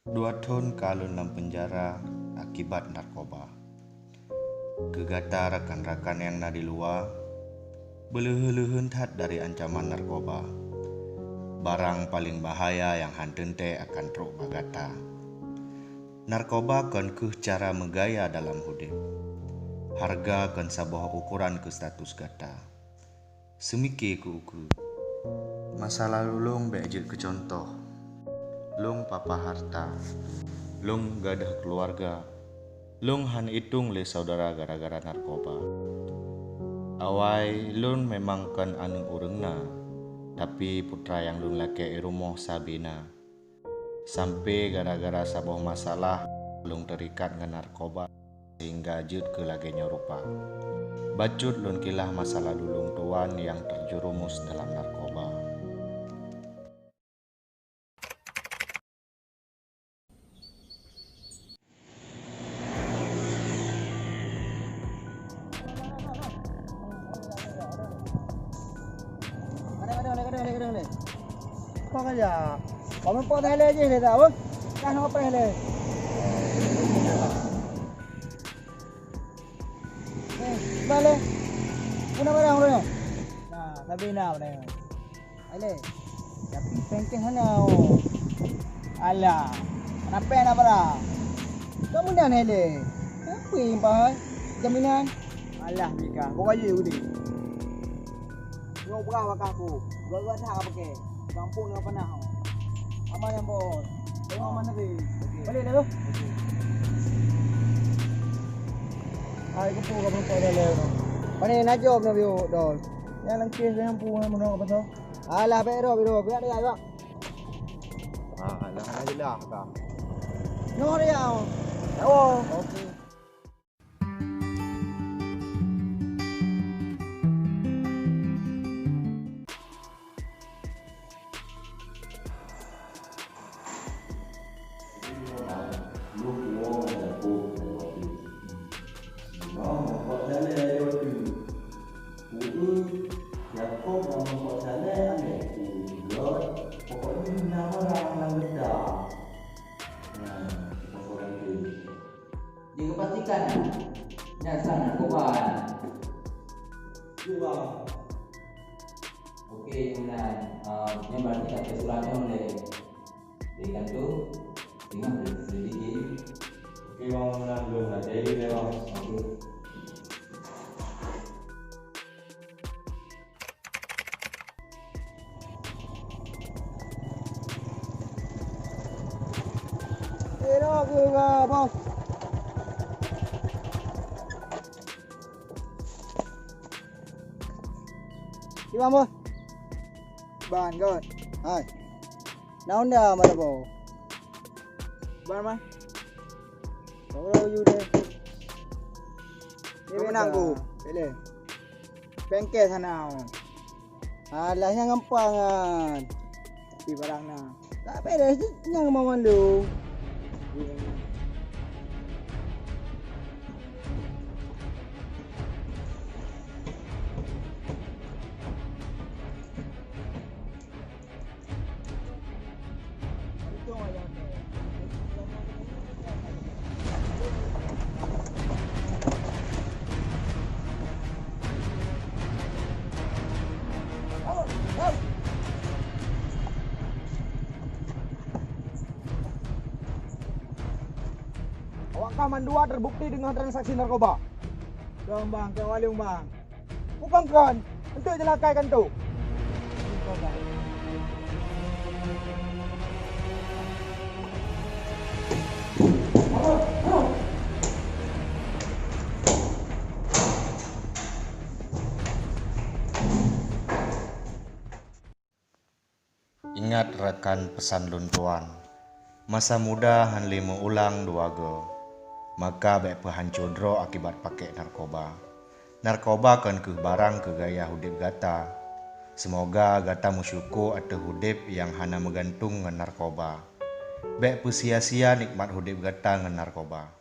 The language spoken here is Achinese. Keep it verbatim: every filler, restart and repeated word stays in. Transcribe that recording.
Dua thon ka lôn lam peunjara akibat narkoba. Keu gata rakan-rakan nyang na di luwa, beuleuheun-leuheun that dari ancaman narkoba. Barang paleng bahaya nyang han teuntée akan trok bak gata. Narkoba kon kheueh cara meugaya dalam udeb. Hareuga kon saboh ukoran keu status gata. Seumike keu ukeue. Masa lalu lôn bék jeuet keu cuntoh. Lôn papa hareuta. Lôn gadôh keuluwarga. Lôn han itong lé syedara gara-gara narkoba. Awai lôn memang kon aneuëk ureuëng na, tapi putra nyang lôn lakée i rumoh sabe na. Sampoe gara-gara saboh masalah lôn teurikat ngon narkoba sehingga jeuet keu lagée nyoe rupa. Bacut lôn kilah masa lalu lôn tuan nyang teujerumus dalam narkoba. Apa kerja? Kamu kok dah leh je dah, apa? Dah apa leh? Eh, balik. Mana barang orang? Nah, tapi nak barang. Aleh, tapi pengkeh hana, oh. Alah, kenapa nak bara? Kamu dah nele. Kenapa impah? Jaminan? Alah, Mika, kau kaya udah. Tengok berah bakah aku. Dua-dua dah apa ke? Kampung dengan panah. Aman yang bos. Tengok mana ni? Balik dah tu. Hai, kepung kau nampak dah leh. Mana najom dah biuk, Dol? Yang langkis dah yang pun menolak apa tu? Alah, baik roh, biro. Biar dia, biar. Ah, alah, alah, jelas dah. Nyoh dia. Oh. Okey. Yakob lam mangkok saleh, amé. Pokoknya na orang lam geda. Nah, kita orang tu. Dia kepastikan nyan sang narkoba. Ya, bang. Okey, Mulan. Ah, nyan berarti tak ada surat nyan boleh. Dekan tu, tengah selidiki. Okey, bang, Mulan belum nak jadi dia, bang. Okey. Elok juga, bos. Iwan, bos. Ban, got. Hai. Naon dah, mana, bos? Ban, man. Bang, udah uju deh. Kau menang, ku. Pilih. Pengke sana. Alah, nyang gampang kan. Tapi barang na. Tak beres, nyang mau malu. Awak kah mandua terbukti dengan transaksi narkoba. Dong, Bang, ke warung, Bang. Bukon kon, untuk jelakai kan tu. Ingat rakan peusan lôn tuan, masa muda han lé meuulang dua goe, maka bék peuhanco droe akibat pakèk narkoba. Narkoba kon kheueh barang keu gaya udép gata. Seumoga gata meusyukoe ateueh udép nyang hana meugantung ngon narkoba. Bék peusia-sia nikmat udép gata ngon narkoba.